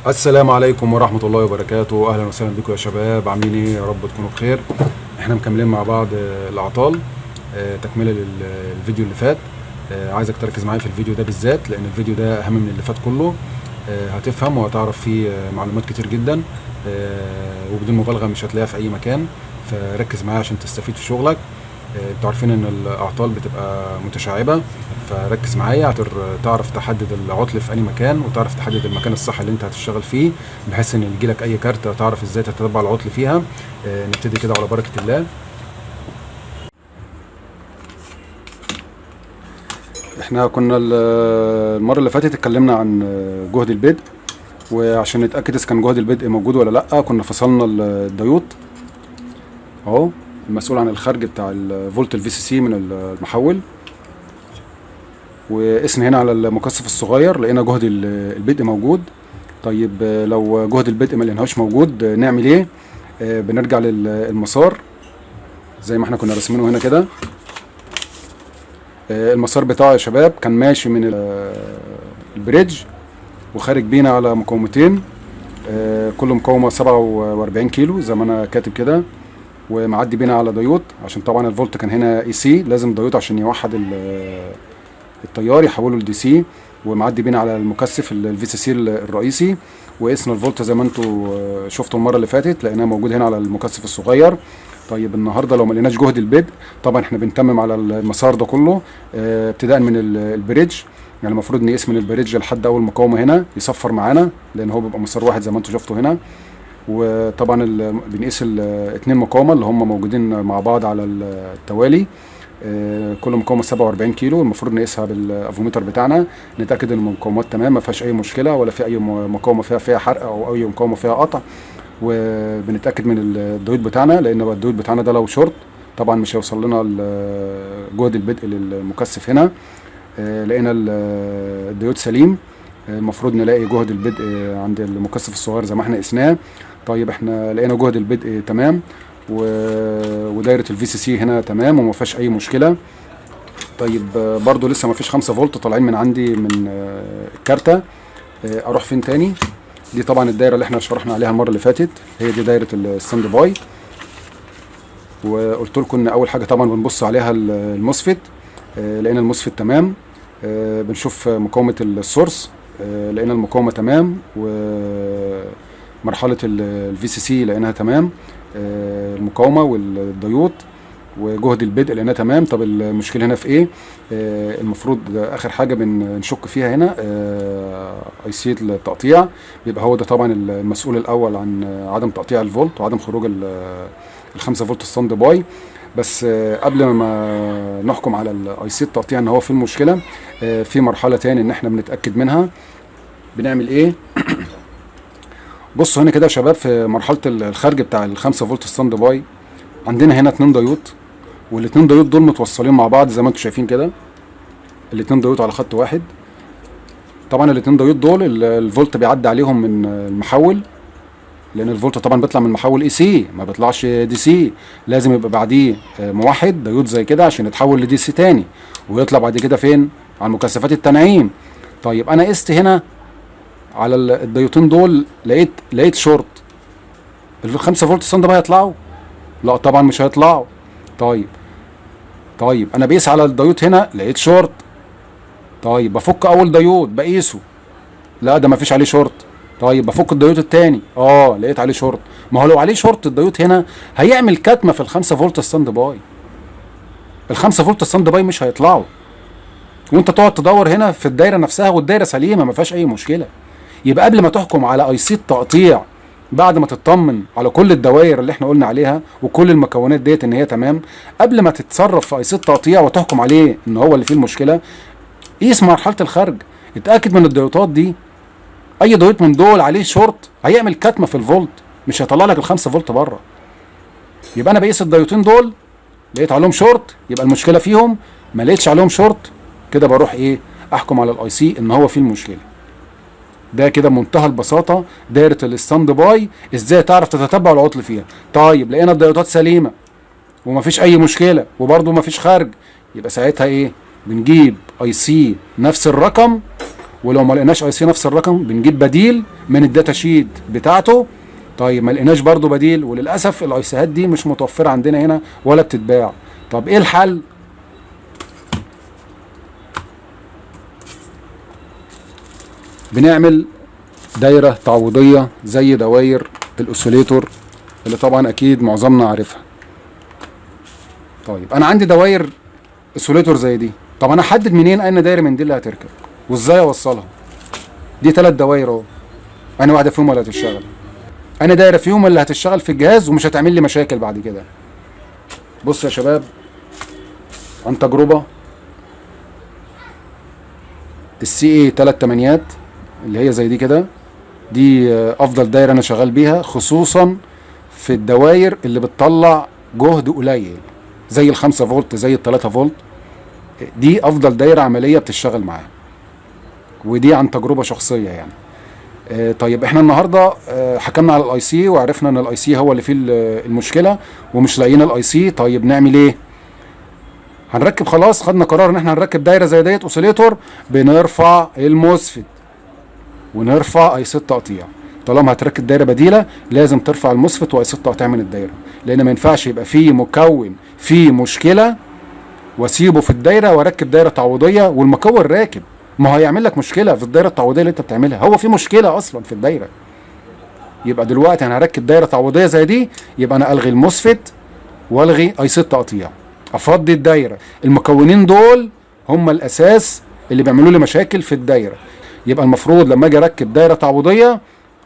السلام عليكم ورحمة الله وبركاته. أهلا وسهلا بكم يا شباب، عاملين إيه؟ يا رب تكونوا بخير. احنا مكملين مع بعض الأعطال، تكملة للفيديو اللي فات. عايزك تركز معايا في الفيديو ده بالذات، لأن الفيديو ده أهم من اللي فات كله. هتفهم وهتعرف فيه معلومات كتير جدا، وبدون مبالغة مش هتلاقيها في أي مكان، فركز معايا عشان تستفيد في شغلك. انتوا عارفين ان الاعطال بتبقى متشعبة، فركز معايا عشان تعرف تحدد العطل في اي مكان، وتعرف تحدد المكان الصح اللي انت هتشتغل فيه، بحيث ان يجيلك اي كارت تعرف ازاي تتبع العطل فيها. نبتدي كده على بركة الله. احنا كنا المرة اللي فاتت اتكلمنا عن جهد البدء، وعشان نتأكد اذا كان جهد البدء موجود ولا لا كنا فصلنا الديوت اهو المسؤول عن الخارج بتاع الفولت ال VCC من المحول، وقسنا هنا على المكثف الصغير لقينا جهد البدء موجود. طيب لو جهد البدء ما لقيناهوش موجود نعمل ايه؟ بنرجع للمسار زي ما احنا كنا راسمينه هنا كده. المسار بتاعه يا شباب كان ماشي من ال bridge وخارج بينا على مقاومتين، كل مقاومة 47 كيلو زي ما انا كاتب كده، ومعدي بينا على ديوت عشان طبعا الفولت كان هنا AC، لازم ديوت عشان يوحد التيار يحوله ل DC، ومعدي بينا على المكثف ال VCC الرئيسي. وقسنا الفولت زي ما انتوا شفتوا المرة اللي فاتت، لقيناه موجود هنا على المكثف الصغير. طيب النهارده لو ما لقيناش جهد البدء، طبعا احنا بنتمم على المسار ده كله، ابتداء من ال bridge، يعني المفروض نقيس من ال bridge لحد اول مقاومة هنا يصفر معانا، لان هو بيبقى مسار واحد زي ما انتوا شفتوا هنا. وطبعا بنقيس الاتنين مقاومة اللي هم موجودين مع بعض على التوالي، كل مقاومة 47 كيلو المفروض نقيسها بالافوميتر بتاعنا، نتاكد ان المقاومات تمام ما فيهاش اي مشكلة، ولا في اي مقاومة فيها حرق او اي مقاومة فيها قطع. وبنتاكد من الديود بتاعنا، لان الديود بتاعنا ده لو شورت طبعا مش هيوصل لنا جهد البدء للمكثف هنا. لقينا الديود سليم، المفروض نلاقي جهد البدء عند المكثف الصغير زي ما احنا قسناه. طيب احنا لقينا جهد البدء تمام، ودايره ال VCC هنا تمام وما فيهاش اي مشكلة. طيب برضو لسه ما فيش 5 فولت طالعين من عندي من الكارته. اروح فين تاني؟ دي طبعا الدايرة اللي احنا شرحنا عليها المرة اللي فاتت، هي دي دايرة ال standby. وقلت لكم ان اول حاجة طبعا بنبص عليها ال MOSFET، لقينا ال MOSFET تمام. بنشوف مقاومة ال source، لقينا المقاومة تمام، ومرحلة ال VCC لقيناها تمام، المقاومة والديوت وجهد البدء لقيناه تمام. طب المشكلة هنا في ايه؟ المفروض اخر حاجة بنشك فيها هنا، IC التقطيع، بيبقى هو ده طبعا المسؤول الاول عن عدم تقطيع الفولت وعدم خروج ال5 فولت standby. بس قبل ما نحكم على ال IC التقطيع ان هو في المشكلة، في مرحلة تاني ان احنا بنتاكد منها. بنعمل ايه؟ بصوا هنا كده يا شباب، في مرحلة الخارج بتاع ال5 فولت standby عندنا هنا 2 ديوت، والاتنين ديوت دول متوصلين مع بعض زي ما انتم شايفين كده، الاتنين ديوت على خط واحد. طبعا الاتنين ديوت دول الفولت بيعدي عليهم من المحول، لان الفولت طبعا بيطلع من المحول AC ما بيطلعش DC، لازم يبقى بعديه موحد ديوت زي كده عشان يتحول ل DC تاني، ويطلع بعد كده فين؟ على مكثفات التنعيم. طيب انا قست هنا على الديوتين دول، لقيت شورت، ال 5 فولت standby هيطلعوا؟ لا طبعا مش هيطلعوا. طيب انا بقيس على الديوت هنا لقيت شورت، طيب بفك اول ديوت بقيسه، لا ده مفيش عليه شورت. طيب بفك الديوت التاني، لقيت عليه شورت. ما هو لو عليه شورت الديوت هنا هيعمل كتمه في ال5 فولت standby، ال5 فولت standby مش هيطلعوا، وانت تقعد تدور هنا في الدايرة نفسها والدايره سليمة ما فيهاش اي مشكلة. يبقى قبل ما تحكم على IC التقطيع، بعد ما تطمن على كل الدوائر اللي احنا قلنا عليها وكل المكونات ديت ان هي تمام، قبل ما تتصرف في IC التقطيع وتحكم عليه ان هو اللي فيه المشكلة، قيس مرحلة الخارج، اتاكد من الديوتات دي، اي ديوت من دول عليه شورت هيعمل كتمه في الفولت، مش هيطلع لك ال5 فولت بره. يبقى انا بقيس الديوتين دول لقيت عليهم شورت يبقى المشكلة فيهم، ما لقيتش عليهم شورت كده بروح ايه؟ احكم على ال IC ان هو فيه المشكلة. ده كده بمنتهى البساطة دايرة ال standby ازاي تعرف تتتبع العطل فيها. طيب لقينا الديوتات سليمة ومفيش اي مشكلة وبرده مفيش خارج، يبقى ساعتها ايه؟ بنجيب IC نفس الرقم ولو ما لقيناش IC نفس الرقم بنجيب بديل من ال data sheet بتاعته. طيب ما لقيناش برضو بديل، وللاسف ال IC هات دي مش متوفرة عندنا هنا ولا بتتباع. طب ايه الحل؟ بنعمل دايرة تعويضيه زي دواير ال oscillator اللي طبعا اكيد معظمنا عارفها. طيب انا عندي دواير oscillator زي دي، طب انا احدد منين اين دايرة من دي اللي هتركب وازاي اوصلها؟ دي 3 دواير اهو، انا واحدة فيهم اللي هتشتغل، انا دايرة فيهم اللي هتشتغل في الجهاز ومش هتعمل لي مشاكل بعد كده. بصوا يا شباب، عن تجربه ال CA 3 تمانيات اللي هي زي دي كده، دي افضل دايرة انا شغال بيها، خصوصا في الدواير اللي بتطلع جهد قليل زي ال5 فولت زي ال3 فولت، دي افضل دايرة عملية بتشتغل معاها، ودي عن تجربه شخصية يعني. طيب احنا النهارده حكمنا على ال IC وعرفنا ان ال IC هو اللي فيه المشكلة ومش لاقيين ال IC. طيب نعمل ايه؟ هنركب، خلاص خدنا قرار ان احنا هنركب دايرة زي ديت oscillator، بنرفع ال MOSFET ونرفع IC التقطيع. طالما هتركب دايرة بديله لازم ترفع ال MOSFET و IC التقطيع من الدايرة، لان ما ينفعش يبقى فيه مكون فيه مشكلة واسيبه في الدايرة واركب دايرة تعويضيه والمكون راكب، ما هو هيعمل لك مشكلة في الدايرة التعويضيه اللي انت بتعملها، هو في مشكلة اصلا في الدايرة. يبقى دلوقتي انا هركب دايرة تعويضيه زي دي، يبقى انا الغي ال MOSFET والغي IC التقطيع، افضي الدايرة. المكونين دول هم الاساس اللي بيعملوا لي مشاكل في الدايرة، يبقى المفروض لما اجي اركب دايرة تعويضيه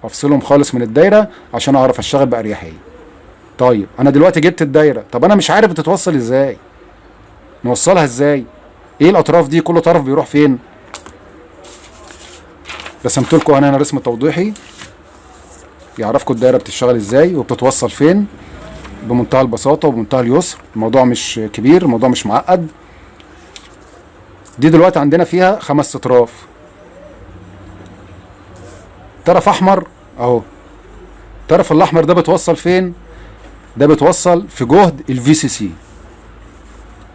افصلهم خالص من الدايرة عشان اعرف اشتغل باريحية. طيب انا دلوقتي جبت الدايرة، طب انا مش عارف بتتوصل ازاي، نوصلها ازاي؟ ايه الاطراف دي؟ كل طرف بيروح فين؟ رسمت لكم هنا رسم توضيحي يعرفكم الدايرة بتشتغل ازاي وبتتوصل فين بمنتهى البساطة وبمنتهى اليسر. الموضوع مش كبير، الموضوع مش معقد. دي دلوقتي عندنا فيها 5 اطراف، طرف احمر اهو، الطرف الاحمر ده بتوصل فين؟ ده بتوصل في جهد ال VCC.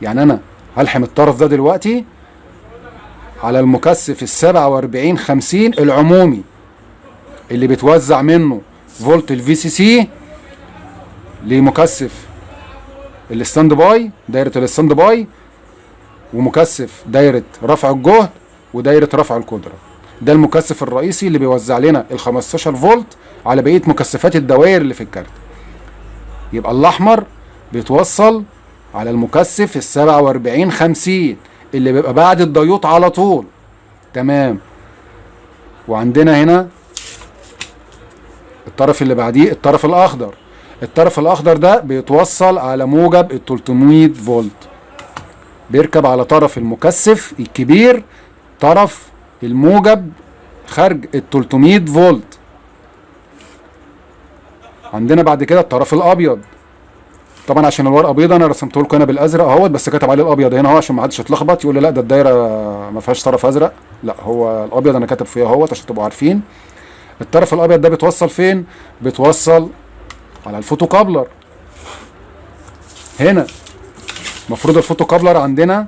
يعني انا هلحم الطرف ده دلوقتي على المكثف 4750 العمومي اللي بتوزع منه فولت ال VCC لمكثف ال standby، دايرة ال standby، ومكثف دايرة رفع الجهد ودايره رفع القدرة. ده المكثف الرئيسي اللي بيوزع لنا ال 15 فولت على بقية مكثفات الدوائر اللي في الكارت. يبقى الاحمر بيتوصل على المكثف 4750 اللي بيبقى بعد الديوت على طول، تمام. وعندنا هنا الطرف اللي بعديه الطرف الاخضر، الطرف الاخضر ده بيتوصل على موجب ال 300 فولت، بيركب على طرف المكثف الكبير، طرف الموجب خارج ال 300 فولت. عندنا بعد كده الطرف الابيض، طبعا عشان الورقة بيضة انا رسمته لكم هنا بالازرق اهوت، بس كتب عليه الابيض هنا اهو عشان ما حدش يتلخبط يقول لي لا ده الدايرة ما فيهاش طرف ازرق، لا هو الابيض انا كاتب فيها اهوت عشان تبقوا عارفين. الطرف الابيض ده بيتوصل فين؟ بيتوصل على ال photocoupler. هنا المفروض ال photocoupler عندنا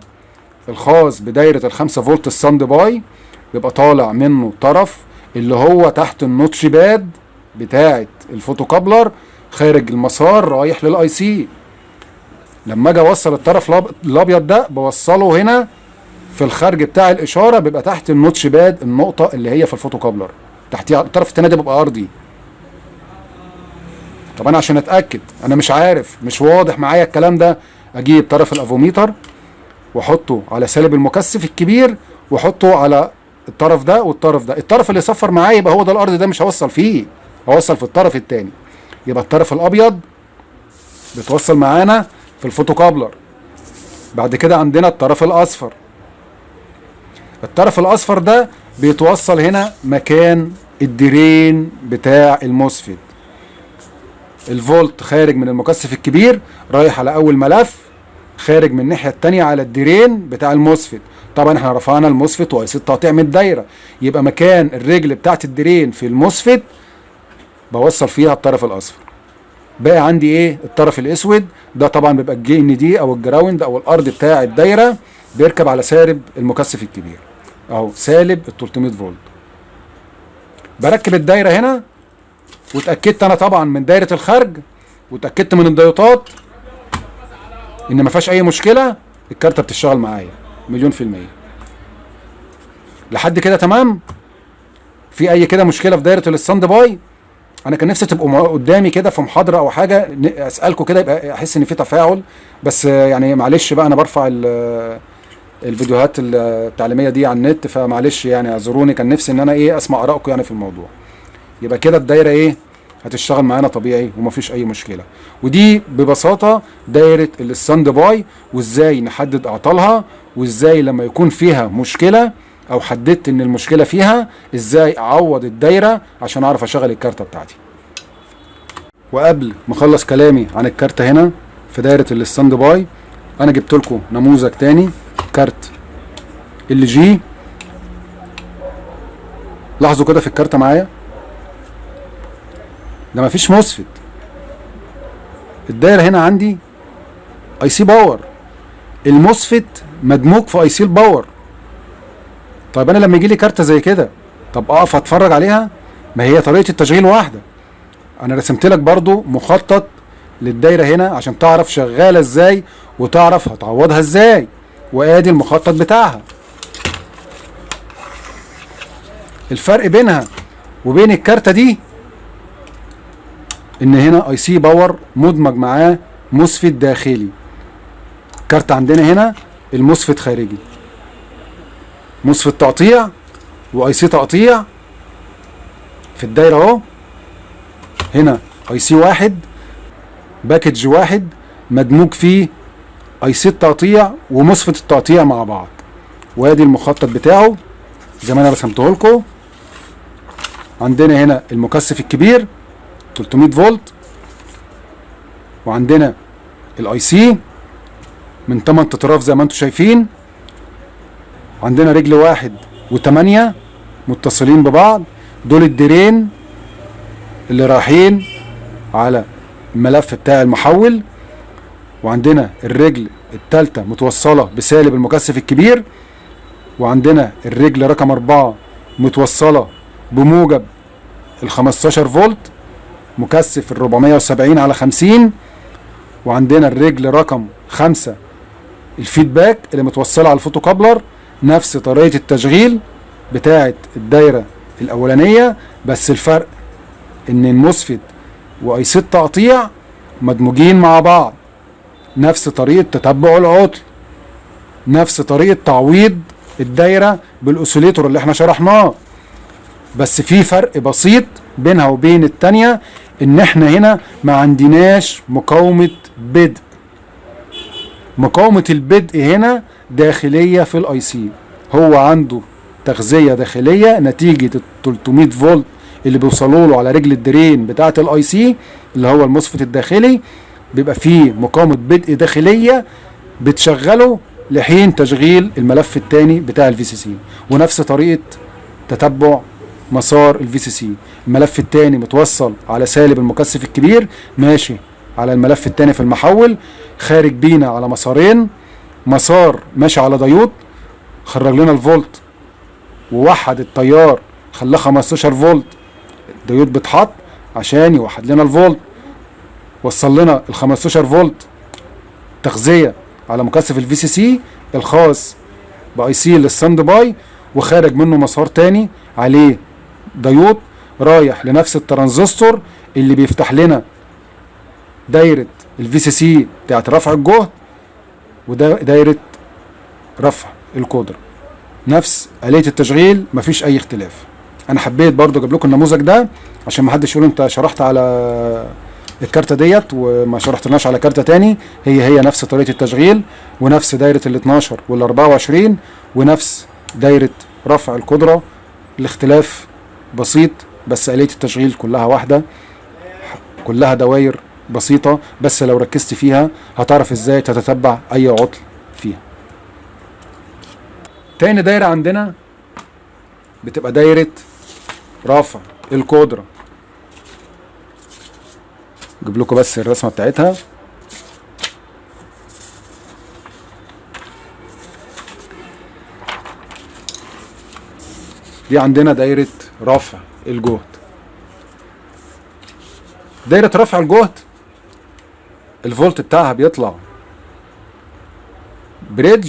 الخاص بدايره ال5 فولت ال standby بيبقى طالع منه طرف اللي هو تحت ال notch pad بتاعه ال photocoupler خارج المسار رايح لل IC. لما اجي اوصل الطرف الابيض ده بوصله هنا في الخارج بتاع الاشارة، بيبقى تحت ال notch pad النقطة اللي هي في ال photocoupler تحتيها. الطرف الثاني ده بيبقى ارضي. طب انا عشان اتاكد، انا مش عارف، مش واضح معايا الكلام ده، اجيب طرف الافوميتر واحطه على سالب المكثف الكبير واحطه على الطرف ده والطرف ده، الطرف اللي صفر معايا يبقى هو ده الارض، ده مش هوصل فيه، هوصل في الطرف الثاني. يبقى الطرف الابيض بيتوصل معانا في ال photocoupler. بعد كده عندنا الطرف الاصفر، الطرف الاصفر ده بيتوصل هنا مكان ال drain بتاع ال MOSFET. الفولت خارج من المكثف الكبير رايح على اول ملف، خارج من الناحية الثانية على ال drain بتاع ال MOSFET. طبعا احنا رفعنا ال MOSFET و IC التقطيع من الدايرة، يبقى مكان الرجل بتاعت ال drain في ال MOSFET بوصل فيها الطرف الاصفر. بقى عندي ايه؟ الطرف الاسود ده طبعا بيبقى ال GND او ال ground او الارض بتاع الدايرة، بيركب على سالب المكثف الكبير اهو سالب ال 300 فولت. بركب الدايرة هنا، واتاكدت انا طبعا من دايرة الخرج، واتاكدت من الديوطات ان ما فيهاش اي مشكلة. الكارته بتشتغل معايا 1,000,000%. لحد كده تمام؟ في اي كده مشكلة في دايرة ال standby؟ انا كان نفسي تبقوا قدامي كده في محاضرة او حاجة اسالكم كده، يبقى احس ان في تفاعل. بس يعني معلش بقى، انا برفع الفيديوهات التعليمية دي على النت، فمعلش يعني اعذروني، كان نفسي ان انا ايه اسمع ارائكم يعني في الموضوع. يبقى كده الدايرة ايه هتشتغل معانا طبيعي ومفيش اي مشكلة. ودي ببساطة دايرة ال standby، وازاي نحدد اعطالها، وازاي لما يكون فيها مشكلة او حددت ان المشكلة فيها ازاي اعوض الدايرة عشان اعرف اشغل الكارته بتاعتي. وقبل ما اخلص كلامي عن الكارته هنا في دايرة ال standby، انا جبت لكم نموذج تاني، كارت LG. لاحظوا كده في الكارته معايا، ده مفيش MOSFET. الدايرة هنا عندي IC power، ال MOSFET مدموج في IC ال power. طيب انا لما يجي لي كارته زي كده، طب اقف اتفرج عليها؟ ما هي طريقه التشغيل واحدة. انا رسمت لك برضو مخطط للدايره هنا عشان تعرف شغالة ازاي وتعرف هتعوضها ازاي، وادي المخطط بتاعها. الفرق بينها وبين الكارته دي ان هنا IC power مدمج معاه MOSFET داخلي. الكارت عندنا هنا ال MOSFET خارجي، MOSFET تقطيع و IC تقطيع في الدايرة اهو. هنا IC واحد، package واحد مدموج فيه IC التقطيع و MOSFET التقطيع مع بعض. وادي المخطط بتاعه زي ما انا رسمته لكم. عندنا هنا المكثف الكبير 300 فولت، وعندنا ال IC من 8 اطراف زي ما انتم شايفين. عندنا رجل 1 و8 متصلين ببعض، دول ال drain اللي رايحين على الملف بتاع المحول. وعندنا الرجل التالتة متوصلة بسالب المكثف الكبير، وعندنا الرجل رقم 4 متوصلة بموجب ال 15 فولت مكثف ال 470 على 50، وعندنا الرجل رقم 5 ال feedback اللي متوصلة على ال photocoupler. نفس طريقة التشغيل بتاعة الدايرة الأولانية، بس الفرق إن ال MOSFET و IC التقطيع مدموجين مع بعض. نفس طريقة تتبع العطل، نفس طريقة تعويض الدايرة بال oscillator اللي احنا شرحناه، بس في فرق بسيط بينها وبين التانية، ان احنا هنا ما عندناش مقاومة بدء. مقاومة البدء هنا داخلية في ال IC، هو عنده تغذية داخلية نتيجة ال 300 فولت اللي بيوصلوا له على رجل ال drain بتاعة ال IC اللي هو ال MOSFET الداخلي، بيبقى فيه مقاومة بدء داخلية بتشغله لحين تشغيل الملف الثاني بتاع ال VCC. ونفس طريقة تتبع مسار ال VCC، الملف الثاني متوصل على سالب المكثف الكبير ماشي على الملف الثاني في المحول، خارج بينا على مسارين، مسار ماشي على ديود خرج لنا الفولت ووحد التيار خلاه 15 فولت، الديود بتحط عشان يوحد لنا الفولت، وصل لنا ال 15 فولت تغذية على مكثف ال VCC الخاص ب IC لل standby، وخارج منه مسار تاني عليه ديود رايح لنفس الترانزستور اللي بيفتح لنا دايرة ال VCC بتاعت رفع الجهد ودايرة رفع القدرة. نفس آلية التشغيل، مفيش أي اختلاف. أنا حبيت برضو أجيب لكم النموذج ده عشان ما حدش يقول أنت شرحت على الكارتة ديت وما شرحتلناش على كارتة تاني. هي نفس طريقة التشغيل ونفس دايرة ال 12 وال 24 ونفس دايرة رفع القدرة، الاختلاف بسيط بس آلية التشغيل كلها واحدة، كلها دواير بسيطة، بس لو ركزت فيها هتعرف ازاي تتتبع اي عطل فيها. تاني دايرة عندنا بتبقى دايرة رفع القدرة، اجيب لكم بس الرسمة بتاعتها. دي عندنا دايرة رفع الجهد. دايرة رفع الجهد الفولت بتاعها بيطلع bridge،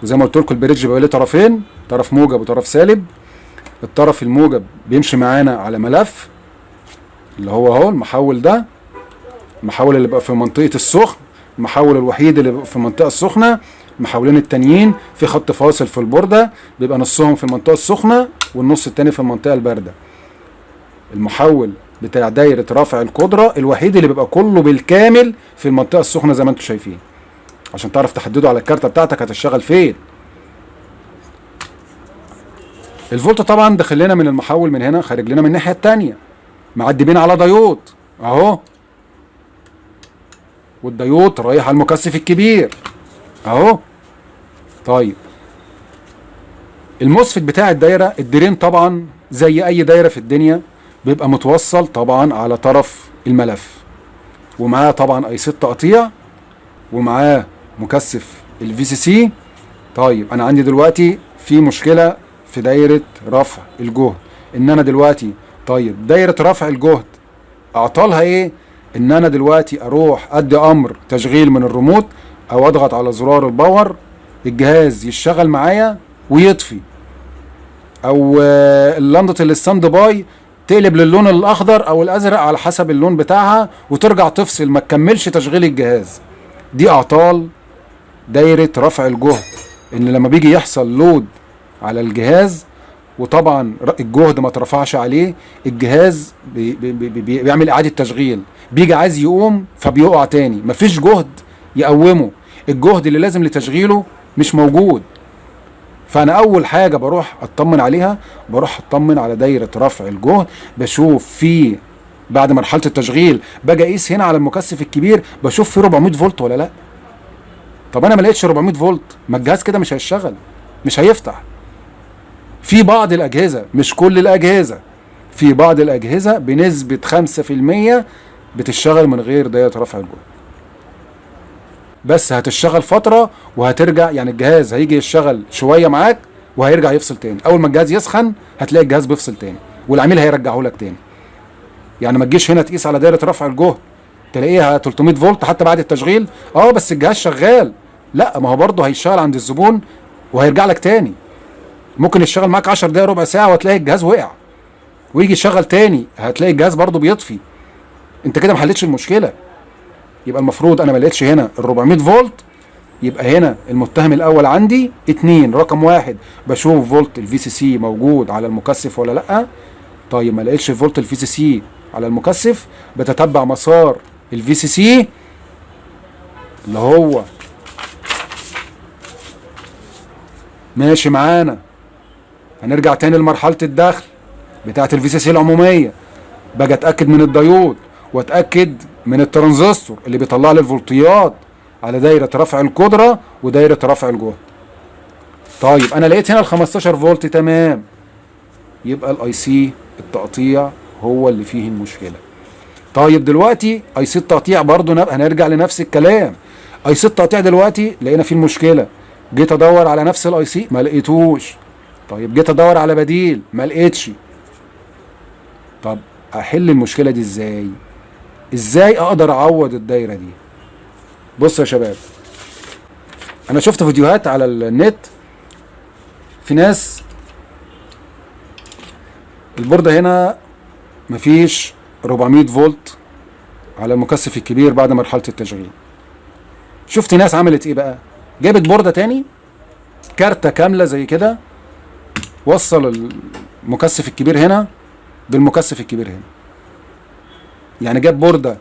وزي ما قلت لكم ال bridge بيبقى ليه طرفين، طرف موجب وطرف سالب. الطرف الموجب بيمشي معانا على ملف اللي هو اهو المحول ده، المحول اللي بقى في منطقة السخن، المحول الوحيد اللي بيبقى في المنطقة السخنة. المحولين التانيين في خط فاصل في البوردة، بيبقى نصهم في المنطقة السخنة والنص التاني في المنطقة الباردة. المحول بتاع دايرة رفع القدرة الوحيد اللي بيبقى كله بالكامل في المنطقة السخنة زي ما انتم شايفين، عشان تعرف تحدده على الكارتة بتاعتك هتشتغل فين. الفولت طبعا داخل لنا من المحول من هنا، خارج لنا من الناحية التانية، معدي بينا على ديود اهو، والديود رايح على المكثف الكبير اهو. طيب ال MOSFET بتاع الدايرة، ال drain طبعا زي اي دايرة في الدنيا بيبقى متوصل طبعا على طرف الملف، ومعاه طبعا IC تقطيع، ومعاه مكثف ال VCC. طيب انا عندي دلوقتي في مشكلة في دايرة رفع الجهد، ان انا دلوقتي طيب دايرة رفع الجهد اعطالها ايه؟ ان انا دلوقتي اروح ادي امر تشغيل من الريموت او اضغط على زرار ال power، الجهاز يشتغل معايا ويطفي، او اللندة ال standby تقلب للون الاخضر او الازرق على حسب اللون بتاعها وترجع تفصل، ما تكملش تشغيل الجهاز. دي اعطال دايرة رفع الجهد، ان لما بيجي يحصل load على الجهاز وطبعا الجهد ما ترفعش عليه، الجهاز بيعمل اعادة تشغيل، بيجي عايز يقوم فبيقع تاني، مفيش جهد يقومه، الجهد اللي لازم لتشغيله مش موجود. فانا اول حاجة بروح اطمن عليها، بروح اطمن على دايرة رفع الجهد، بشوف في بعد مرحلة التشغيل باجي اقيس هنا على المكثف الكبير، بشوف في 400 فولت ولا لا. طب انا ما لقيتش 400 فولت، ما الجهاز كده مش هيشتغل، مش هيفتح. في بعض الاجهزة، مش كل الاجهزة، في بعض الاجهزة بنسبة 5% بتشتغل من غير دايرة رفع الجهد، بس هتشتغل فترة وهترجع، يعني الجهاز هيجي يشتغل شوية معاك وهيرجع يفصل تاني. اول ما الجهاز يسخن هتلاقي الجهاز بيفصل تاني والعميل هيرجعه لك تاني. يعني ما تجيش هنا تقيس على دايرة رفع الجهد تلاقيها 300 فولت حتى بعد التشغيل، بس الجهاز شغال، لا، ما هو برضه هيشتغل عند الزبون وهيرجع لك تاني. ممكن يشتغل معاك 10 دقايق ربع ساعة وهتلاقي الجهاز وقع، ويجي يشغل تاني هتلاقي الجهاز برضه بيطفي. انت كده ما حلتش المشكلة. يبقى المفروض انا ما لقيتش هنا ال 400 فولت، يبقى هنا المتهم الاول عندي 2. رقم 1 بشوف فولت ال VCC موجود على المكثف ولا لا. طيب ما لقيتش فولت ال VCC على المكثف، بتتبع مسار ال VCC اللي هو ماشي معانا. هنرجع تاني لمرحلة الدخل بتاعة ال VCC العمومية، باجي اتأكد من الديود واتأكد من الترانزستور اللي بيطلع لي الفولتيات على دايرة رفع القدرة ودايرة رفع الجهد. طيب انا لقيت هنا ال 15 فولت تمام، يبقى ال IC التقطيع هو اللي فيه المشكلة. طيب دلوقتي IC التقطيع برضو هنرجع لنفس الكلام. IC التقطيع دلوقتي لقينا فيه المشكلة، جيت ادور على نفس ال IC ما لقيتوش. طيب جيت ادور على بديل ما لقيتش. طب احل المشكلة دي ازاي؟ ازاي اقدر اعوض الدايرة دي؟ بصوا يا شباب، انا شفت فيديوهات على النت في ناس البوردة هنا مفيش 400 فولت على المكثف الكبير بعد مرحلة التشغيل. شفت ناس عملت ايه بقى؟ جابت بوردة تاني، كارتة كاملة زي كده، وصل المكثف الكبير هنا بالمكثف الكبير هنا، يعني جاب بوردة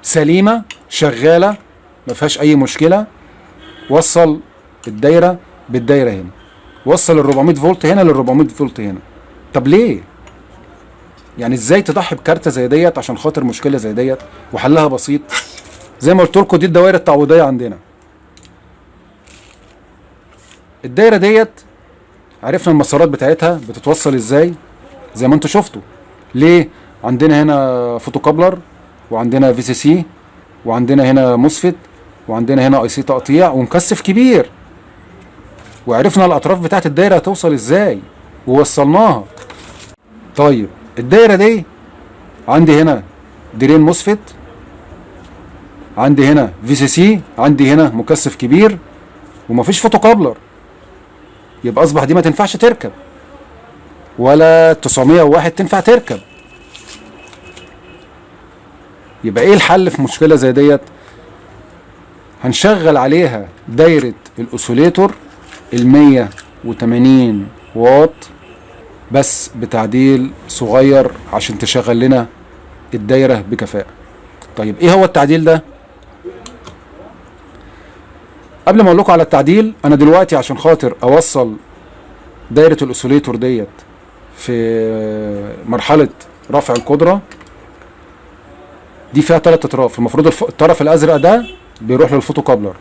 سليمة شغالة ما فيهاش أي مشكلة، وصل الدايرة بالدايرة هنا، وصل ال 400 فولت هنا لل 400 فولت هنا. طب ليه؟ يعني ازاي تضحي بكارتة زي ديت عشان خاطر مشكلة زي ديت وحلها بسيط؟ زي ما قلت لكم دي الدوائر التعويضية عندنا. الدايرة ديت عرفنا المسارات بتاعتها بتتوصل ازاي زي ما انتوا شفتوا. ليه؟ عندنا هنا photocoupler، وعندنا VCC، وعندنا هنا MOSFET، وعندنا هنا IC تقطيع ومكثف كبير، وعرفنا الاطراف بتاعت الدايره هتوصل ازاي. ووصلناها. طيب الدايرة دي عندي هنا drain MOSFET، عندي هنا VCC، عندي هنا مكثف كبير، ومفيش photocoupler، يبقى اصبح دي ما تنفعش تركب، ولا 901 تنفع تركب. يبقى ايه الحل في مشكلة زي ديت؟ هنشغل عليها دايرة ال oscillator 180 واط بس بتعديل صغير عشان تشغل لنا الدايرة بكفاءة. طيب ايه هو التعديل ده؟ قبل ما اقول لكم على التعديل، انا دلوقتي عشان خاطر اوصل دايرة ال oscillator ديت في مرحلة رفع القدرة دي فيها 3 اطراف، المفروض الطرف الازرق ده بيروح لل photocoupler،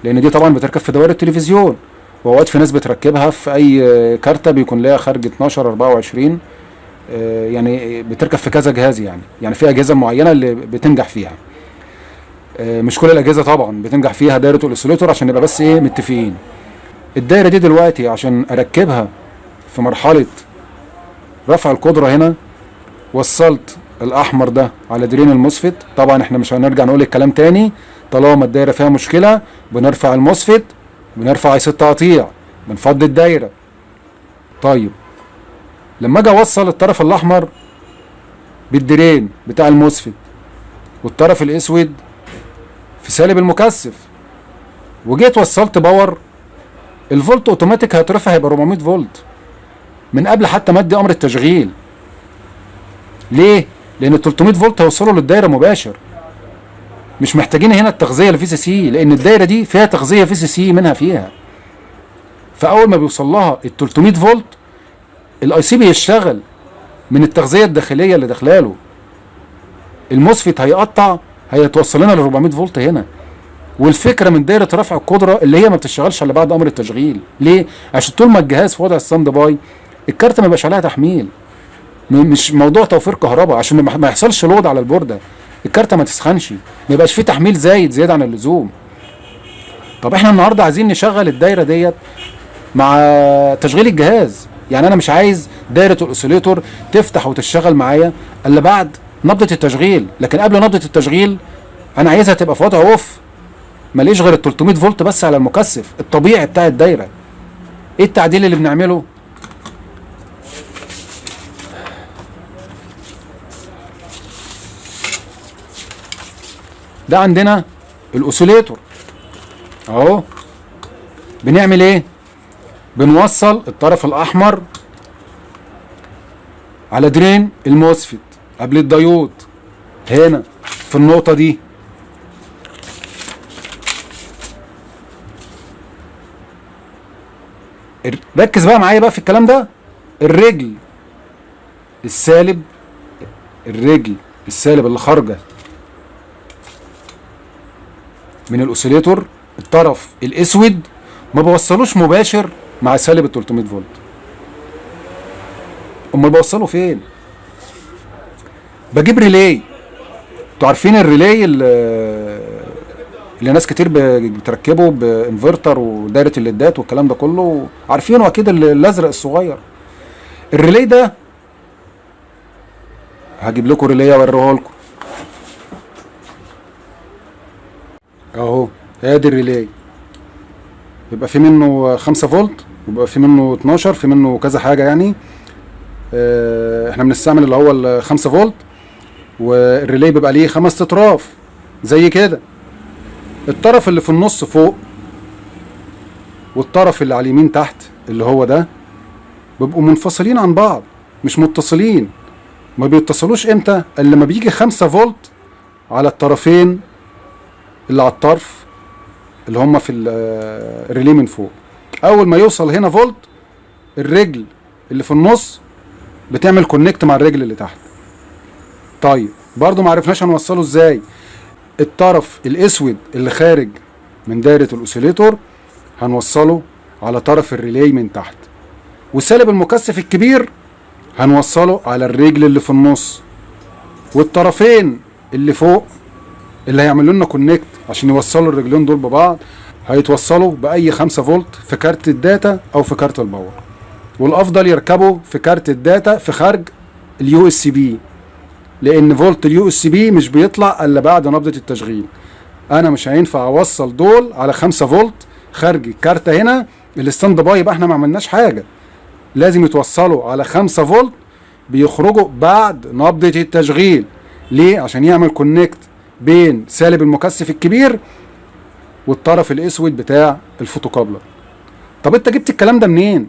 لان دي طبعا بتركب في دوائر التلفزيون، واوقات في ناس بتركبها في اي كارتة بيكون لها خارج 12 24، يعني بتركب في كذا جهاز، يعني في اجهزة معينة اللي بتنجح فيها، مش كل الاجهزة طبعا بتنجح فيها دايرة ال oscillator، عشان نبقى بس ايه متفقين. الدايرة دي دلوقتي عشان اركبها في مرحلة رفع القدرة هنا، وصلت الاحمر ده على drain ال MOSFET. طبعا احنا مش هنرجع نقول الكلام تاني، طالما الدايرة فيها مشكلة بنرفع ال MOSFET، بنرفع IC التقطيع، بنفضي الدايرة. طيب لما اجي اوصل الطرف الاحمر بال drain بتاع ال MOSFET والطرف الاسود في سالب المكثف، وجيت وصلت power، الفولت اوتوماتيك هيترفع، هيبقى 400 فولت من قبل حتى ما ادي امر التشغيل. ليه؟ لان ال 300 فولت هيوصلوا للدايره مباشر، مش محتاجين هنا التغذية ال VCC، لان الدايرة دي فيها تغذية VCC منها فيها. فاول ما بيوصل لها ال 300 فولت ال IC بيشتغل من التغذية الداخلية اللي داخلاله، ال MOSFET هيقطع، هيتوصل لنا ل 400 فولت هنا. والفكرة من دايرة رفع القدرة اللي هي ما بتشتغلش الا بعد امر التشغيل، ليه؟ عشان طول ما الجهاز في وضع ال standby الكارت ما يبقاش عليها تحميل، مش موضوع توفير كهرباء، عشان ما يحصلش load على البورده، الكارته ما تسخنش، ما يبقاش فيه تحميل زايد زيادة عن اللزوم. طب احنا النهارده عايزين نشغل الدايرة ديت مع تشغيل الجهاز، يعني انا مش عايز دايرة ال oscillator تفتح وتشتغل معايا الا بعد نبضه التشغيل، لكن قبل نبضه التشغيل انا عايزها تبقى في وضع off، ماليش غير ال 300 فولت بس على المكثف الطبيعي بتاع الدايرة. ايه التعديل اللي بنعمله؟ ده عندنا ال oscillator اهو، بنعمل ايه؟ بنوصل الطرف الاحمر على drain ال MOSFET قبل الديود هنا في النقطة دي، ركز بقى معايا بقى في الكلام ده. الرجل السالب، الرجل السالب اللي خارجة من ال oscillator الطرف الاسود ما بوصلوش مباشر مع سالب ال 300 فولت، امال بوصله فين؟ بجيب relay. انتوا عارفين ال relay اللي ناس كتير بتركبه بانفرتر ودايره الليدات والكلام ده كله، عارفينه اكيد، الازرق الصغير. ال relay ده هجيب لكم relay اوريه لكم اهو. ادي ال relay، بيبقى في منه 5 فولت وبيبقى في منه 12، في منه كذا حاجة يعني. احنا بنستعمل اللي هو ال 5 فولت، وال relay بيبقى ليه 5 اطراف زي كده. الطرف اللي في النص فوق والطرف اللي على اليمين تحت اللي هو ده بيبقوا منفصلين عن بعض، مش متصلين. ما بيتصلوش امتى؟ الا لما بيجي 5 فولت على الطرفين اللي على الطرف اللي هم في ال relay من فوق. اول ما يوصل هنا فولت، الرجل اللي في النص بتعمل connect مع الرجل اللي تحت. طيب برضو ما عرفناش هنوصله ازاي. الطرف الاسود اللي خارج من دايرة ال oscillator هنوصله على طرف ال relay من تحت، وسالب المكثف الكبير هنوصله على الرجل اللي في النص، والطرفين اللي فوق اللي هيعملوا لنا connect عشان يوصلوا الرجلين دول ببعض هيتوصلوا باي 5 فولت في كارت ال data او في كارت ال power. والافضل يركبوا في كارت ال data في خارج ال USB، لان فولت ال USB مش بيطلع الا بعد نبضة التشغيل. انا مش هينفع اوصل دول على 5 فولت خارج الكارتة هنا ال standby، يبقى احنا ما عملناش حاجة. لازم يتوصلوا على 5 فولت بيخرجوا بعد نبضة التشغيل. ليه؟ عشان يعمل connect بين سالب المكثف الكبير والطرف الاسود بتاع ال photocoupler. طب انت جبت الكلام ده منين؟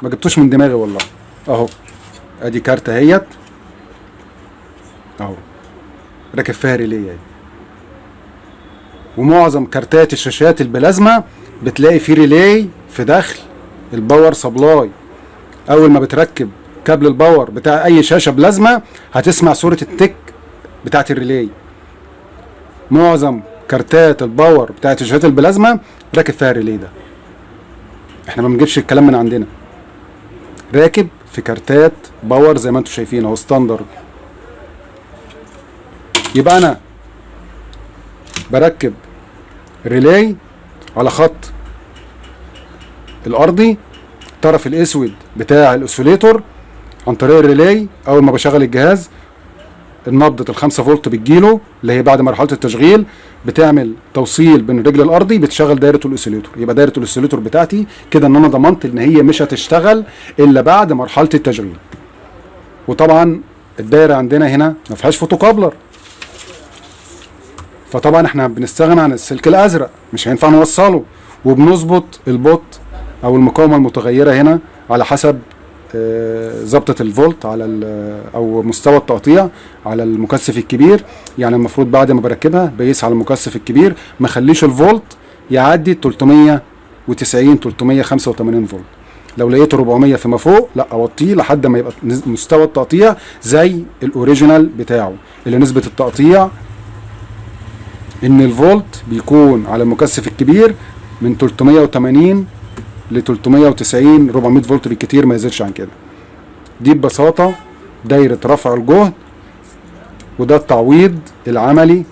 ما جبتوش من دماغي والله. اهو ادي كارتة اهيت اهو راكب فيها relay اهي. ومعظم كارتات الشاشات البلازما بتلاقي فيه relay في داخل ال power supply. اول ما بتركب كابل ال power بتاع اي شاشة بلازما هتسمع صوره التك بتاعت ال relay. معظم كارتات ال power بتاعت شاشات البلازما راكب فيها ال relay ده. احنا ما بنجيبش الكلام من عندنا، راكب في كارتات power زي ما انتم شايفين اهو standard. يبقى انا بركب relay على خط الارضي، الطرف الاسود بتاع ال oscillator عن طريق ال relay. اول ما بشغل الجهاز النبضة الخمسة فولت بتجيله اللي هي بعد مرحلة التشغيل، بتعمل توصيل بين الرجل الارضي، بتشغل دايرة ال oscillator. يبقى دايرة ال oscillator بتاعتي كده ان انا ضمنت ان هي مش هتشتغل الا بعد مرحلة التشغيل. وطبعا الدايرة عندنا هنا ما فيهاش photocoupler، فطبعا احنا بنستغنى عن السلك الازرق، مش هينفع نوصله، وبنظبط ال pot او المقاومة المتغيره هنا على حسب ظبطة الفولت على او مستوى التقطيع على المكثف الكبير. يعني المفروض بعد ما بركبها بقيس على المكثف الكبير، ما اخليش الفولت يعدي 390 385 فولت. لو لقيته 400 فيما فوق لا اوطيه لحد ما يبقى مستوى التقطيع زي ال original بتاعه، اللي نسبة التقطيع ان الفولت بيكون على المكثف الكبير من 380 ل 390 400 فولت بالكتير، ما يزيدش عن كده. دي ببساطة دايرة رفع الجهد، وده التعويض العملي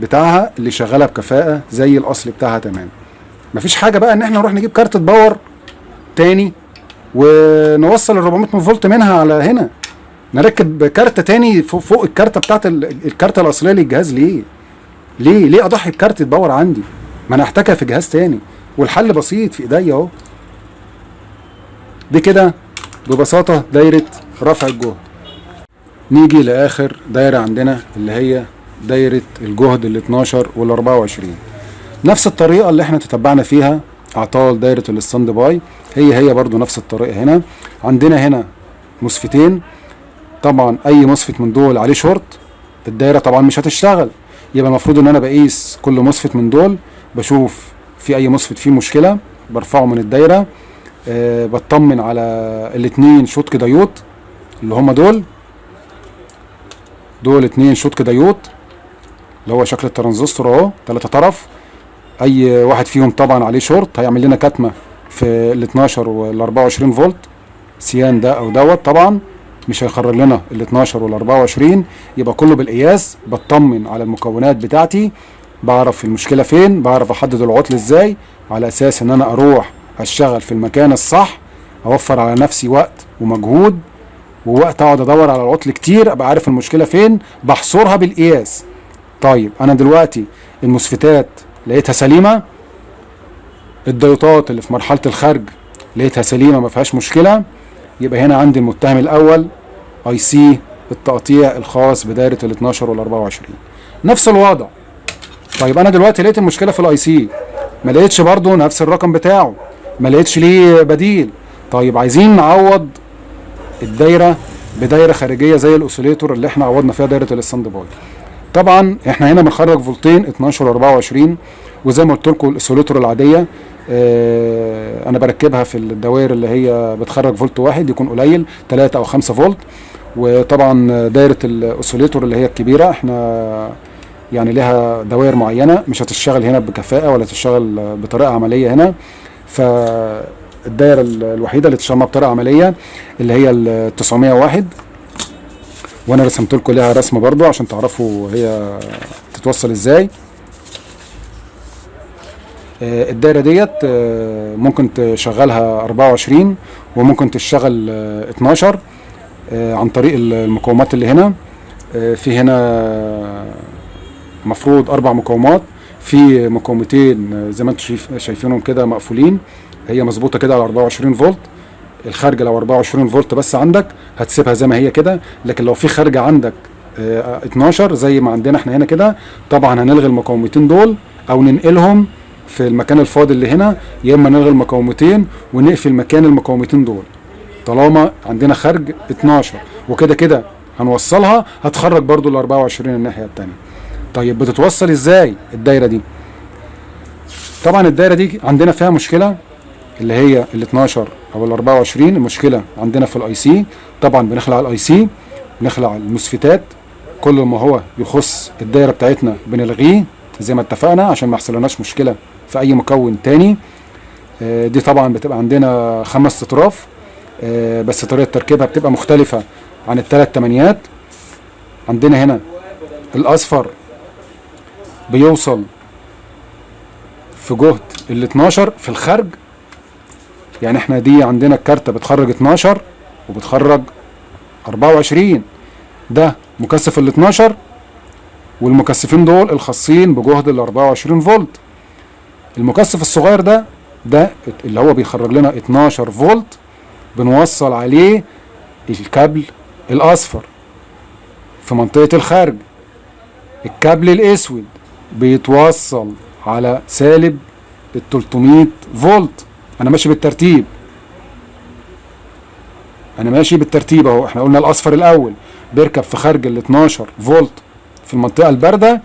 بتاعها اللي شغالة بكفاءة زي الأصل بتاعها تمام. مفيش حاجة بقى إن احنا نروح نجيب كارت power تاني ونوصل ال 400 فولت منها على هنا، نركب كارت تاني فوق الكارتة بتاعت الكارتة الأصلية للجهاز. ليه؟ ليه؟ ليه أضحي بكارت power عندي؟ ما أنا أحتاجها في جهاز تاني، والحل بسيط في إيديا أهو. دي كده ببساطة دايرة رفع الجهد. نيجي لآخر دايرة عندنا اللي هي دايرة الجهد ال 12 وال 24. نفس الطريقة اللي احنا تتبعنا فيها أعطال دايرة ال standby هي هي برضو نفس الطريقة. هنا عندنا هنا MOSFET ين، طبعا أي MOSFET من دول عليه شورت الدايرة طبعا مش هتشتغل، يبقى المفروض إن أنا بقيس كل MOSFET من دول، بشوف في أي MOSFET فيه مشكلة برفعه من الدايرة، بطمن على الاتنين Schottky diode اللي هما دول، دول اتنين Schottky diode اللي هو شكل الترانزستور اهو، 3 طرف، اي واحد فيهم طبعا عليه شورت هيعمل لنا كتمه في ال 12 وال 24 فولت، سيان ده او دوت طبعا مش هيخرج لنا ال 12 وال 24. يبقى كله بالقياس، بطمن على المكونات بتاعتي، بعرف المشكلة فين، بعرف احدد العطل ازاي على اساس ان انا اروح اشتغل في المكان الصح، اوفر على نفسي وقت ومجهود ووقت اقعد ادور على العطل كتير، ابقى عارف المشكلة فين، بحصرها بالقياس. طيب انا دلوقتي ال MOSFET ات لقيتها سليمة، الديوتات اللي في مرحلة الخارج لقيتها سليمة ما فيهاش مشكلة، يبقى هنا عندي المتهم الاول IC التقطيع الخاص بدايره ال 12 وال 24. نفس الوضع. طيب انا دلوقتي لقيت المشكلة في ال IC، ما لقيتش برضو نفس الرقم بتاعه، ما لقيتش ليه بديل. طيب عايزين نعوض الدايرة بدايره خارجية زي ال oscillator اللي احنا عوضنا فيها دايرة ال standby. طبعا احنا هنا بنخرج فولتين 12 و 24، وزي ما قلت لكم ال oscillator العادية انا بركبها في الدوائر اللي هي بتخرج فولت واحد يكون قليل 3 او 5 فولت. وطبعا دايرة ال oscillator اللي هي الكبيرة احنا لها دوائر معينة مش هتشتغل هنا بكفاءة ولا تشتغل بطريقة عملية هنا، فالدايره الوحيدة اللي تشتغل بطريقة عملية اللي هي ال 901، وانا رسمت لكم لها رسمه برضو عشان تعرفوا هي تتوصل ازاي. الدايرة ديت ممكن تشغلها 24 وممكن تشتغل 12 عن طريق المقاومات اللي هنا. في هنا مفروض 4 مقاومات، في مقاومتين زي ما انتم شايفينهم كده مقفولين، هي مظبوطة كده على 24 فولت. الخارجة لو 24 فولت بس عندك هتسيبها زي ما هي كده، لكن لو في خارجه عندك 12 زي ما عندنا احنا هنا كده، طبعا هنلغي المقاومتين دول او ننقلهم في المكان الفاضي اللي هنا، يا اما نلغي المقاومتين ونقفل مكان المقاومتين دول طالما عندنا خارج 12، وكده كده هنوصلها هتخرج برضو ال 24 الناحية التانية. طيب بتتوصل ازاي الدايرة دي؟ طبعا الدايرة دي عندنا فيها مشكلة اللي هي ال 12 او ال 24، المشكلة عندنا في ال IC. طبعا بنخلع ال IC، بنخلع ال MOSFET ات، كل ما هو يخص الدايرة بتاعتنا بنلغيه زي ما اتفقنا عشان ما يحصلناش مشكلة في اي مكون تاني. دي طبعا بتبقى عندنا 5 اطراف، بس طريقه تركيبها بتبقى مختلفة عن الثلاث تمانيات. عندنا هنا الاصفر بيوصل في جهد ال 12 في الخارج، يعني احنا دي عندنا الكارتة بتخرج 12 وبتخرج 24، ده مكثف ال 12 والمكثفين دول الخاصين بجهد ال 24 فولت. المكثف الصغير ده اللي هو بيخرج لنا 12 فولت، بنوصل عليه الكابل الاصفر في منطقة الخارج. الكابل الاسود بيتوصل على سالب ال 300 فولت. انا ماشي بالترتيب، انا ماشي بالترتيب اهو. احنا قلنا الاصفر الاول بيركب في خارج ال 12 فولت في المنطقة الباردة،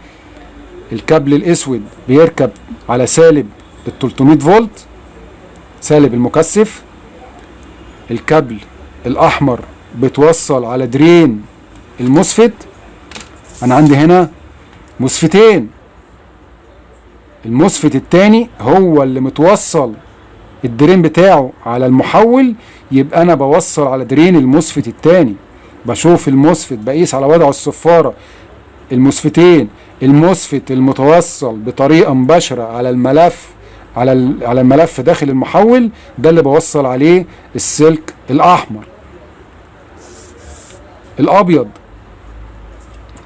الكابل الاسود بيركب على سالب ال 300 فولت سالب المكثف. الكابل الاحمر بتوصل على drain ال MOSFET. انا عندي هنا MOSFET ين، ال MOSFET التاني هو اللي متوصل ال drain بتاعه على المحول، يبقى انا بوصل على drain ال MOSFET التاني. بشوف ال MOSFET، بقيس على وضع الصفارة ال MOSFET ين، ال MOSFET المتوصل بطريقة مباشرة على الملف، على الملف داخل المحول، ده اللي بوصل عليه السلك الأحمر. الأبيض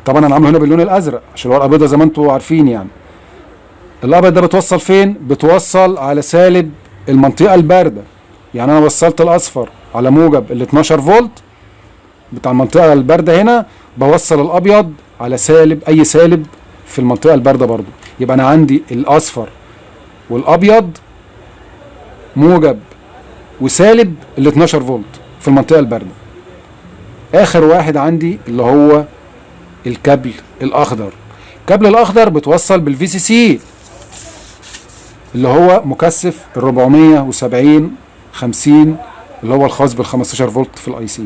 طبعا أنا عامله هنا باللون الأزرق عشان الورقة بيضة زي ما انتوا عارفين يعني. الأبيض ده بتوصل فين؟ بتوصل على سالب المنطقة الباردة. يعني أنا وصلت الأصفر على موجب ال 12 فولت بتاع المنطقة الباردة، هنا بوصل الأبيض على سالب أي سالب في المنطقة الباردة برضو. يبقى أنا عندي الأصفر والأبيض موجب وسالب ال 12 فولت في المنطقة الباردة. آخر واحد عندي اللي هو الكابل الأخضر. الكابل الأخضر بتوصل بال VCC اللي هو مكثف ال 470 50 اللي هو الخاص بال 15 فولت في ال IC.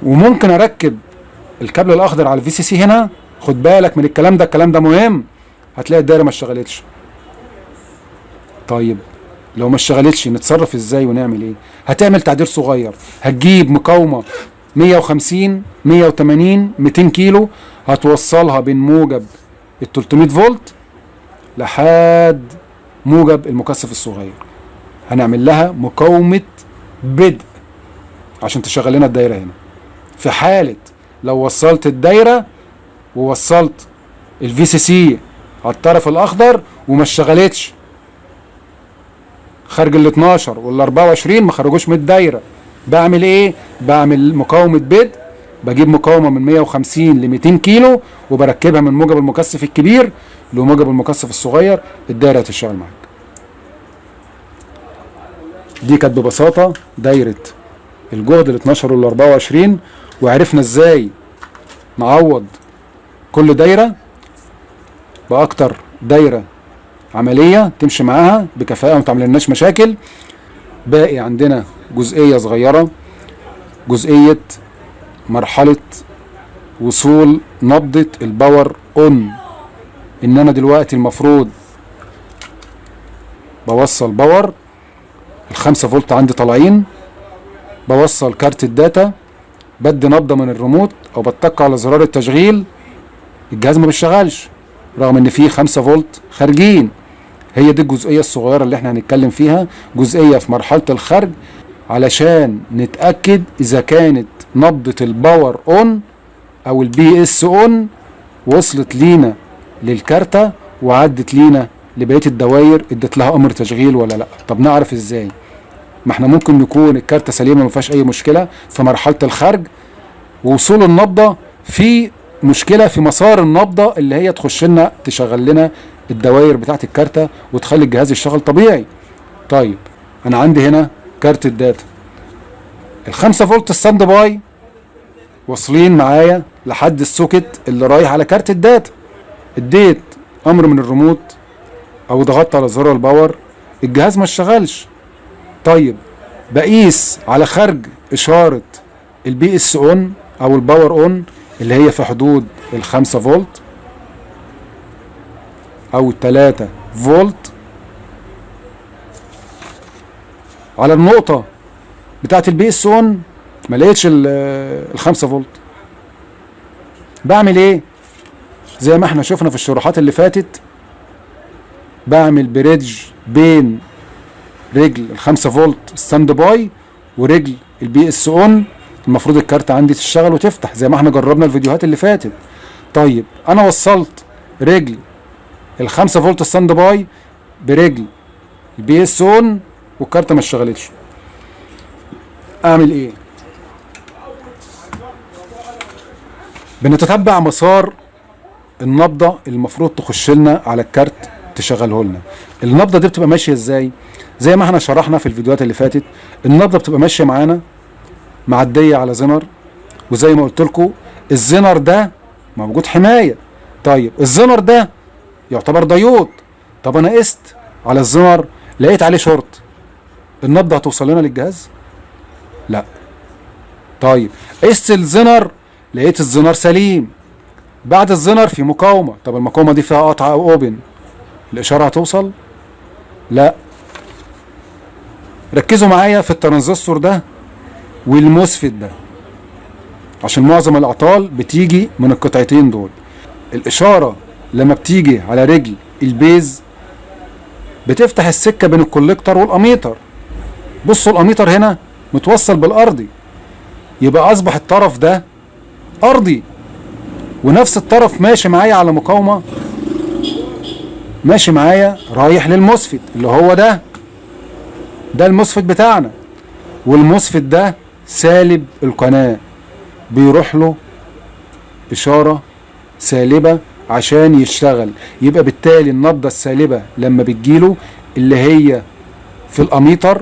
وممكن اركب الكابل الاخضر على ال VCC هنا. خد بالك من الكلام ده، الكلام ده مهم. هتلاقي الدايرة ما اشتغلتش. طيب لو ما اشتغلتش نتصرف ازاي ونعمل ايه؟ هتعمل تعديل صغير، هتجيب مقاومة 150 180 200 كيلو، هتوصلها بين موجب ال 300 فولت لحد موجب المكثف الصغير. هنعمل لها مقاومة بدء عشان تشغل لنا الدايرة هنا. في حالة لو وصلت الدايرة ووصلت ال VCC على الطرف الاخضر وما اشتغلتش، خارج ال 12 وال 24 ما خرجوش من الدايرة، بعمل ايه؟ بعمل مقاومة بدء، بجيب مقاومة من 150 ل 200 كيلو وبركبها من موجب المكثف الكبير لموجب المكثف الصغير، الدايرة هتشتغل معاك. دي كانت ببساطة دايرة الجهد ال 12 وال 24، وعرفنا ازاي نعوض كل دايرة بأكتر دايرة عملية تمشي معاها بكفاءة وما تعملناش مشاكل. باقي عندنا جزئية صغيرة، جزئية مرحلة وصول نبضة ال power on. ان انا دلوقتي المفروض بوصل power ال5 فولت عندي طالعين، بوصل كارت ال data، بدي نبضة من الريموت او بتك على زرار التشغيل، الجهاز ما بيشتغلش رغم ان فيه 5 فولت خارجين. هي دي الجزئية الصغيرة اللي احنا هنتكلم فيها، جزئية في مرحلة الخرج، علشان نتأكد اذا كانت نبضة ال power on او ال PS on وصلت لينا للكارتة وعدت لينا لبقية الدوائر، ادت لها امر تشغيل ولا لا. طب نعرف ازاي؟ ما احنا ممكن نكون الكارتة سليمة ما فيهاش اي مشكلة في مرحلة الخرج، ووصول النبضة في مشكلة في مسار النبضة اللي هي تخش لنا تشغل لنا الدوائر بتاعت الكارتة وتخلي الجهاز يشتغل طبيعي. طيب انا عندي هنا كارت ال data ال5 فولت standby واصلين معايا لحد ال socket اللي رايح على كارت ال data. اديت امر من الريموت او ضغطت على زرار ال power، الجهاز ما اشتغلش. طيب بقيس على خرج اشارة ال PS on او ال power on اللي هي في حدود ال5 فولت او 3 فولت على النقطة بتاعت ال PS on، ما لقيتش ال5 فولت. بعمل ايه؟ زي ما احنا شفنا في الشروحات اللي فاتت، بعمل bridge بين رجل ال5 فولت standby ورجل ال PS on. المفروض الكارت عندي تشتغل وتفتح زي ما احنا جربنا الفيديوهات اللي فاتت. طيب انا وصلت رجل ال5 فولت standby برجل ال PS on والكارتة ما اشتغلتش، اعمل ايه؟ بنتتبع مسار النبضة المفروض تخش لنا على الكارت تشغله لنا. النبضة دي بتبقى ماشية ازاي؟ زي ما احنا شرحنا في الفيديوهات اللي فاتت، النبضة بتبقى ماشية معانا معدية على زنر، وزي ما قلت لكم الزنر ده موجود حماية. طيب الزنر ده يعتبر ديود. طب انا قست على الزنر لقيت عليه شورت، النبضة هتوصل لنا للجهاز؟ لا. طيب قست الزنر لقيت الزنر سليم، بعد الزنر في مقاومة، طب المقاومة دي فيها قطع او open، الاشارة هتوصل؟ لا. ركزوا معايا في الترانزستور ده وال MOSFET ده، عشان معظم الاعطال بتيجي من القطعتين دول. الاشارة لما بتيجي على رجل ال base بتفتح السكة بين ال collector وال ammeter. بصوا الاميتر هنا متوصل بالارضي، يبقى اصبح الطرف ده ارضي، ونفس الطرف ماشي معايا على مقاومة، ماشي معايا رايح لل MOSFET اللي هو ده، ده ال MOSFET بتاعنا، وال MOSFET ده سالب القناة، بيروح له إشارة سالبة عشان يشتغل. يبقى بالتالي النبضة السالبة لما بتجيله اللي هي في الأميتر،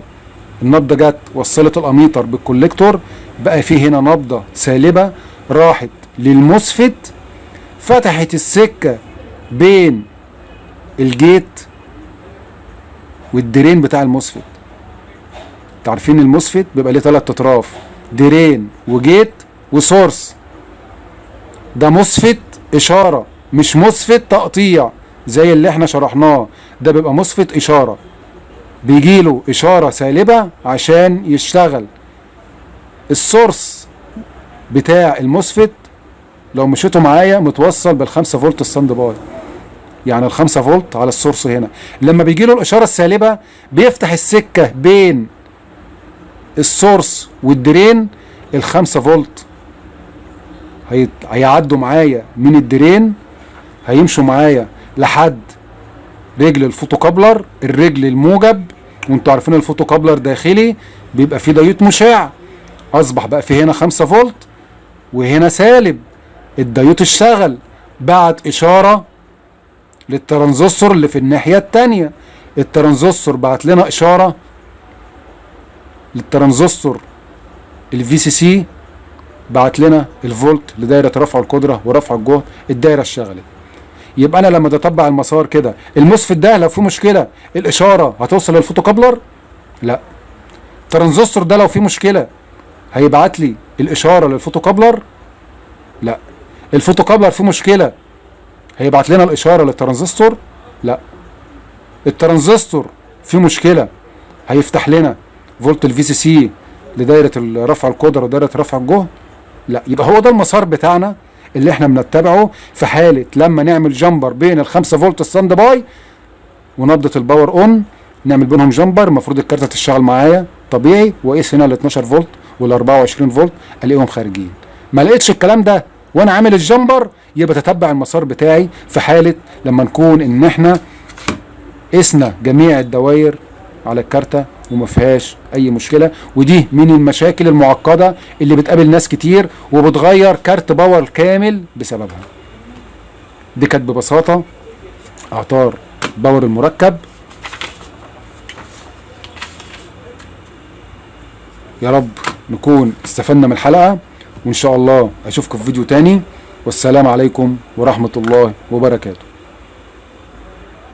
النبضة جت وصلت ال ammeter بال collector، بقى فيه هنا نبضة سالبة راحت لل MOSFET، فتحت السكة بين ال gate وال drain بتاع ال MOSFET. تعرفين ال MOSFET بيبقى ليه 3 اطراف، drain و gate و source. ده MOSFET اشارة مش MOSFET تقطيع زي اللي احنا شرحناه، ده بيبقى MOSFET اشارة، بيجيله اشارة سالبه عشان يشتغل. ال source بتاع ال MOSFET لو مشيتوا معايا متوصل بال5 فولت standby، يعني ال5 فولت على ال source هنا، لما بيجيله الاشارة السالبه بيفتح السكة بين ال source وال drain، ال5 فولت هيعدوا معايا من ال drain، هيمشوا معايا لحد رجل ال photocoupler، الرجل الموجب، وانتوا عارفين ال photocoupler داخلي بيبقى فيه ديود مشع، اصبح بقى في هنا 5 فولت وهنا سالب، الديود اشتغل، بعت اشارة للترانزستور اللي في الناحية التانية، الترانزستور بعت لنا اشارة للترانزستور ال VCC، بعت لنا الفولت لدايره رفع القدرة ورفع الجهد، الدايرة اشتغلت. يبقى انا لما اتتبع المسار كده، ال MOSFET ده لو فيه مشكلة الاشارة هتوصل لل photocoupler؟ لا. الترانزستور ده لو فيه مشكلة هيبعت لي الاشارة لل photocoupler؟ لا. ال photocoupler فيه مشكلة هيبعت لنا الاشارة للترانزستور؟ لا. الترانزستور فيه مشكلة هيفتح لنا فولت ال VCC لدايره رفع القدرة ودايره رفع الجهد؟ لا. يبقى هو ده المسار بتاعنا اللي احنا بنتبعه في حاله لما نعمل jumper بين ال5 فولت standby ونبضه ال power on، نعمل بينهم jumper، المفروض الكارته تشتغل معايا طبيعي، واقيس هنا ال 12 فولت وال 24 فولت الاقيهم خارجين. ما لقيتش الكلام ده وانا عامل ال jumper، يبقى تتبع المسار بتاعي في حاله لما نكون ان احنا قسنا جميع الدوائر على الكارته وما فيهاش اي مشكلة. ودي من المشاكل المعقدة اللي بتقابل ناس كتير وبتغير كارت power كامل بسببها. دي كانت ببساطة اعطال power المركب. يا رب نكون استفدنا من الحلقة، وان شاء الله اشوفكم في فيديو تاني، والسلام عليكم ورحمة الله وبركاته.